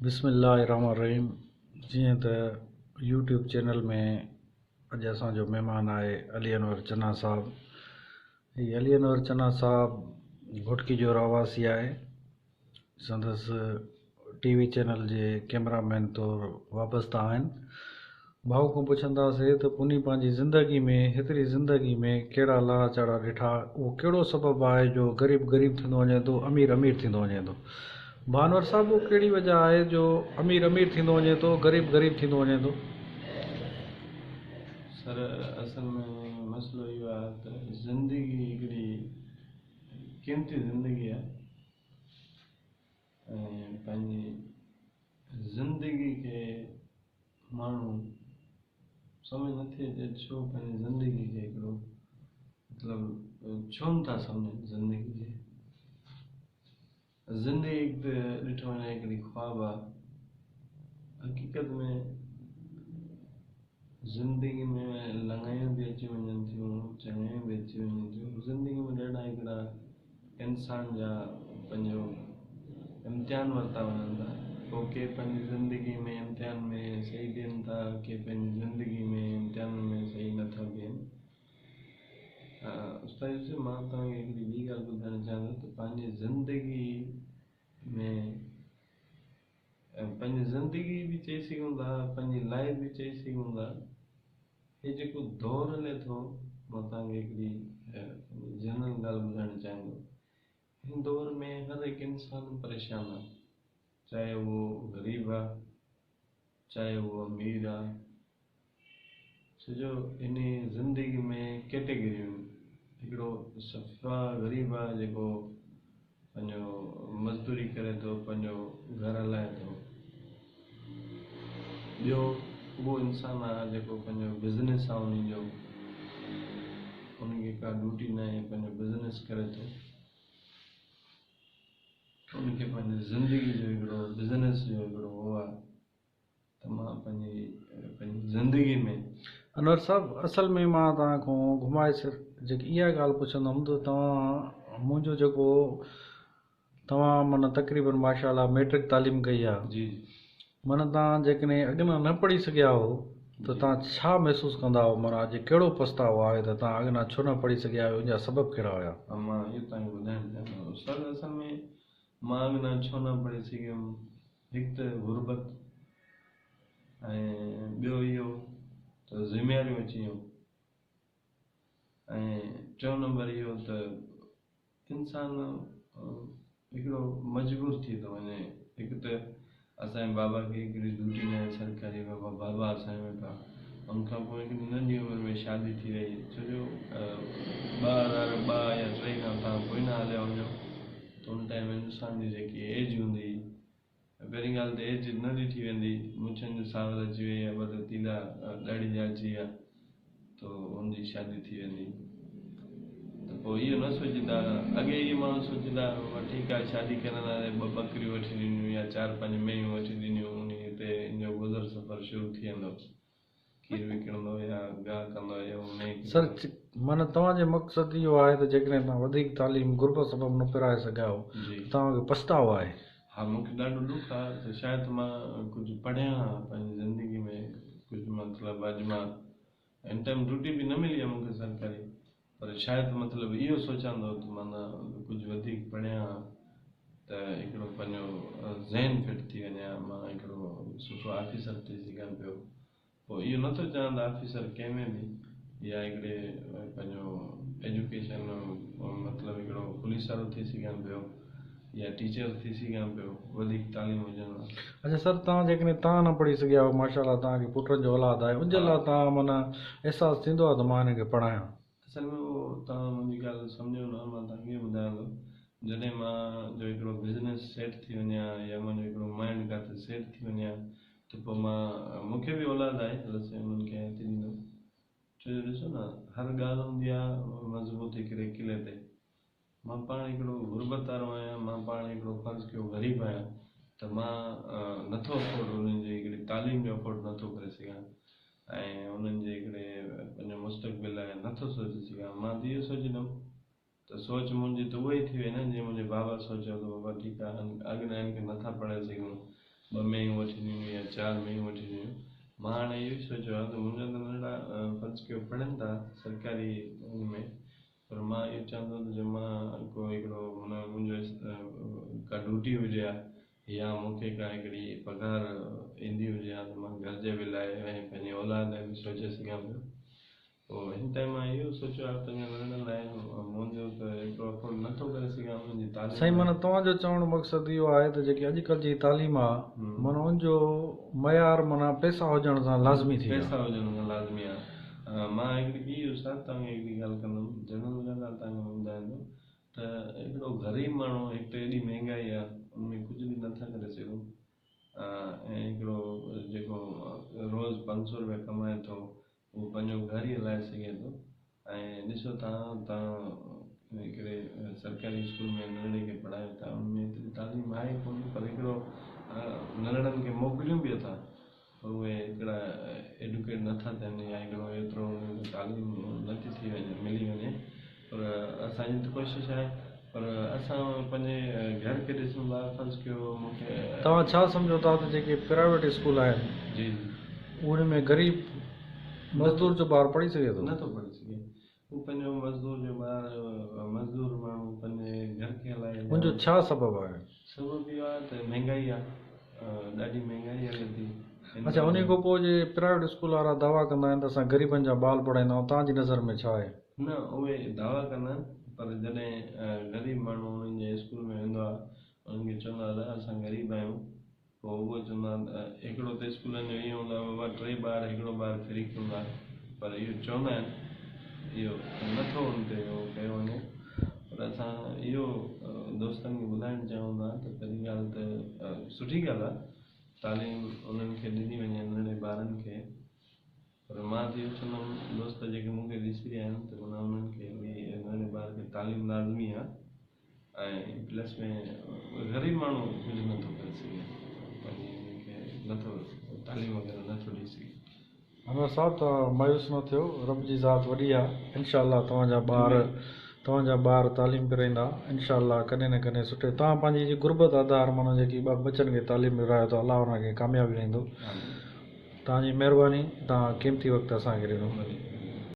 بسم الله الرحمن الرحيم جيئن ته يوٽيوب چينل ۾ اڄ اسان جو مهمان آهي علي انور چنا صاحب. هي علي انور چنا صاحب گهوٽڪي جو رهواسي آهي. سندس ٽي وي چينل جي ڪيمرا مين طور وابسته آهن. ڀائو کان پڇنداسي ته پني پنهنجي زندگي ۾ هيتري زندگي ۾ ڪهڙا لاها چاڙها ڏٺا، اهو ڪهڙو سبب آهي جو غريب غريب ٿيندو وڃي ٿو، امير امير ٿيندو وڃي ٿو. ڀاء انور صاحب اهو ڪهڙي وجه آهي جو امير امير ٿيندو وڃي ٿو، غريب غريب ٿيندو وڃي ٿو؟ سر اصل ۾ مسئلو اهو آهي ته زندگي هڪڙي قيمتي زندگي آهي ۽ پنهنجي زندگي کي ماڻهو سمجهه نٿي اچي ڇو پنهنجي زندگي کي هڪڙو مطلب ڇو نٿا سمجهن زندگي کي. زندگي هڪ ته ڏٺو وڃي هڪڙي خواب آ حقيقت ۾ زندگي ۾ لڱايون به اچي وڃن ٿيون چڱايون به اچي وڃن ٿيون زندگي ۾ ڏاڍا هڪڙا انسان جا پنهنجو امتحان ورتا وڃن ٿا پوء ڪي پنهنجي زندگي ۾ امتحان ۾ صحيح بيهن ٿا ڪي پنهنجي زندگي ۾ امتحان ۾ صحيح نٿا بيهن. استاد يوسف مان توهان کي هڪڙي ٻي ڳالهه ٻڌائڻ چاهيان ٿو ته پنهنجي زندگي ۾ پنهنجي زندگي به چئي سگهون ٿا پنهنجي لائف به چئي سگهون ٿا هي جيڪو دور هلي ٿو مان توهان کي هڪڙي جنرل ڳالهه ٻڌائڻ چاهيان ٿو هن دور ۾ هر هڪ انسان پريشان آهي چاهي اهو غريب آهي چاهي اهو امير آهي ڇو جو ان زندگي ۾ ڪيٽيگريون هڪڙو صفا غريب آهي جيڪو پنهنجو مزدوري ڪري ٿو پنهنجو گهر هلائي ٿو ٻيو اهو انسان آهي جيڪو پنهنجو بزنس آهي ان جو ان کي ڪا ڊيوٽي ناهي پنهنجو بزنس ڪري ٿو ان کي پنهنجي زندگي جو هڪڙو بزنس جو هڪڙو هو آهي ته مان پنهنجي پنهنجي زندگي ۾. انور صاحب اصل ۾ مان توهان کان گهمائي جيڪي اها ڳالهه پڇندم ته توهان منهنجو جيڪو توهان معنيٰ تقريبن ماشاء الله ميٽرڪ تعليم ڪئي آهي جي معنيٰ توهان جيڪڏهن اڳنا نه پڙهي سگهيا هو ته توهان ڇا محسوس ڪندا هو معنيٰ اڄ ڪهڙو پڇتاء آهي ته توهان اڳنا ڇو نه پڙهي سگهيا آهيو ان جا سبب ڪهڙا هيا؟ مان اهو توهان کي ٻڌائڻ چاهيان ٿو استاد اصل ۾ مان اڳنا ڇو نه پڙهي سگهيم هڪ ته غربت ۽ ٻيو اهو ته ذميواريون اچي ويون ۽ ٽيون نمبر اهو ته انسان هڪڙو مجبور ٿي ٿو وڃي. هڪ ته اسان جي بابا کي هڪڙي ڊيوٽي ناهي سرڪاري بابا بابا اسان جا ويٺا ان کان پوء هڪڙي ننڍي عمر ۾ شادي ٿي وئي ڇو جو 2002 يا 3 کان توهان پوء نه هليا وڃو ته ان ٽائيم انسان جي جيڪي ايج هوندي پهرين ڳالهه ته ايج نه ڏٺي ويندي، مڇن جي ساول اچي وئي يا ٻه ٽي تيلا ڏاڙهي جا اچي ويا ته ان جي شادي ٿي ويندي ته پوء اهو نه سوچيندا اڳي اهي ماڻهو سوچيندا بابا ٺيڪ آهي شادي ڪرڻ ٻه ٻڪريون وٺي ڏنيون يا چار پنج مينهيون وٺي ڏنيون انهي تي ان جو گذر سفر شروع ٿي ويندو. کير وڪڻندو يا گاهه ڪندو يا انهيء کي سر معنيٰ توهان جي مقصد اهو آهي ته جيڪڏهن توهان وڌيڪ تعليم غربت سبب نه پرائي سگهيا آهيو ته توهان کي پڇتاء آهي. ها مون کي ڏاڍو ڏک آهي ته شايد مان ڪجهه پڙهيان ها پنهنجي زندگي ۾ ڪجهه مطلب اڄ مان ان ٽائيم ڊيوٽي به نه ملي آهي مون کي سرڪاري پر شايد مطلب اهو سوچان ٿو ته معنيٰ ڪجهه وڌيڪ پڙهيان ها ته هڪڙو پنهنجو ذهن فٽ ٿي وڃي ها مان هڪڙو سٺو آفيسر ٿي سگهان پيو پوء اهو نٿو چوان ته آفيسر ڪنهن ۾ به يا هڪڙي پنهنجو ايجوڪيشن مطلب هڪڙو پوليس وارو ٿي سگهان پيو يا ٽيچر ٿي سگهان پيو وڌيڪ تعليم هجڻ ها. اڇا سر توهان جيڪڏهن توهان نه پڙهي سگهيا آهيو ماشاء الله توهان کي پٽن جو اولاد آهي ان جي لاء توهان معنيٰ احساس ٿيندو آهي ته مان هنن کي پڙهايان. اصل ۾ اهو توهان منهنجي ڳالهه سمجهو نه مان توهان کي اهو ٻڌايان ٿو جڏهن مان جو هڪڙو بزنس سيٽ ٿي وڃي ها يا منهنجو هڪڙو مائنڊ ڪاٿي سيٽ ٿي وڃي ها ته پوء مان مون کي به اولاد آهي الله سائين انهن کي حياتي ڏيندو ڇو جو ڏسو نه هر ڳالهه هوندي آهي مضبوط هڪڙي قلعي تي مان پاڻ هڪڙو غربت وارو آهيان مان پاڻ هڪڙو فرض ڪيو غريب آهيان ته مان نٿو افورڊ انهن جي هڪڙي تعليم جو افورڊ نٿو ڪري سگهان ۽ انهن جي هڪڙي پنهنجو مستقبل لاء نٿو سوچي سگهان مان ته اهو سوچيندم ته سوچ منهنجي ته اها ئي ٿي وئي نه جيئن منهنجي بابا سوچيو ته بابا ٺيڪ آهي اڳ نه هن کي نٿا پڙهائي سگهون ٻه مينهون وٺي ڏنيون يا چار مينهون وٺي ڏنيون. مان هاڻي اهو ئي سوچيو آهي ته منهنجا ته ننڍڙا فرض ڪيو پڙهن ٿا سرڪاري ان ۾ پر مان اهو چاهيندو ته جي مان ڪو هڪڙو معنيٰ منهنجو ڪا ڊيوٽي هجي ها يا مون کي ڪا هڪڙي پگهار ايندي هجي ها ته مان گهر جي به لاء ۽ پنهنجي اولاد لاء به سوچي سگهان پيو. پوء هن ٽائيم مان اهو سوچيو آهي پنهنجي ننڍڙن لاء منهنجو ته ايترو افورڊ نه ٿو ڪري سگهان انهن جي تعليم سائين لاء. معنيٰ توهان جو چوڻ جو مقصد اهو آهي ته جيڪي اڄڪلهه جي تعليم آ معنيٰ ان جو معيار معنيٰ پئسا هجڻ سان لازمي ٿي ويو پئسا آ. هجڻ سان لازمي آ. مان هڪڙي ٻي استاد توهان کي هڪڙي ڳالهه ڪندم جنرل ڳالهه آ توهان کي مان ٻڌايان ٿو ته هڪڙو غريب ماڻهو هڪ ته ايڏي مهنگائي آ ان ۾ ڪجهه به نٿا ڪري سگهون ۽ هڪڙو جيڪو روز 500 روپيا ڪمائي ٿو هو پنهنجو گهر ئي هلائي سگهي ٿو ۽ ڏسو توهان توهان هڪڙي سرڪاري اسڪول ۾ ننڍڙي کي پڙهايو ٿا ان ۾ ايتري تعليم آهي ڪونه پر هڪڙو ننڍڙن کي موڪليون به اٿا پر اهي هڪڙا ايڊيوڪيٽ نٿا ٿين يا هڪڙو ايترو انهن کي تعليم نٿي ٿي وڃي ملي وڃي پر اسان جي ته ڪوشش آهي پر اسان پنهنجي گهر کي ڏسون ٿا فرض ڪيو مون کي. توهان ڇا سمجهو ٿا ته جيڪي پرائيويٽ اسڪول آهن جي جي. انهن ۾ غريب مزدور جو ٻار پڙهي سگهي ٿو؟ نه ٿو پڙهي سگهي هو پنهنجو مزدور جو ٻار مزدور ماڻهو پنهنجي گهر کي هلائي ان جو ڇا سبب آهي؟ سبب اهو آهي ته مهنگائي آهي ڏاڍي مهنگائي هلي ٿي. اڇا انهي کان پوء جي پرائيويٽ اسڪول وارا دعويٰ ڪندا آهن ته اسان غريبن جا ٻال پڙهائيندا آهيون توهان جي نظر ۾ ڇا آهي؟ نه اهي دعويٰ ڪندا آهن پر جڏهن غريب ماڻهو انهن جي اسڪول ۾ ويندو آهي انهن کي چوندو آهي ته اسان غريب آهيون پوء اهو چوندا آهن ته هڪڙو ته اسڪولن جو ائين هوندو آهي بابا ٽي ٻار هڪڙو ٻار فري هوندو آهي پر اهو چوندا آهن اهو نٿو ان تي اهو ڪيو وڃي پر اسان اهو دوستن کي ٻڌائڻ چاهيون ٿا ته پهرين ڳالهه ته سٺي ڳالهه آهي تعليم انهن کي ڏني وڃي ننڍڙي ٻارن کي پر مان ته اهو چوندم دوست جيڪي مون کي ڏسي رهيا آهن ته معنيٰ انهن کي هڪڙي ننڍڙي ٻار کي تعليم لازمي آهي ۽ پلس ۾ غريب ماڻهو ڪجهه نٿو ڪري سگهي پنهنجي ان کي نٿو تعليم وغيره نٿو ڏئي سگهي. انور صاحب توهان مايوس نه ٿيو رب جي ذات وڏي آ انشاء الله توهان جا ٻار توهان جا ٻار تعليم پرائيندا انشاء الله ڪڏهن نه ڪڏهن سٺي توهان پنهنجي جي غربت آڌار معنيٰ جيڪي ٻچن کي تعليم ڏرايو ٿا الله انهن کي ڪامياب ڏيندو. توهان جي مهرباني توهان قيمتي وقت اسان کي ڏنو.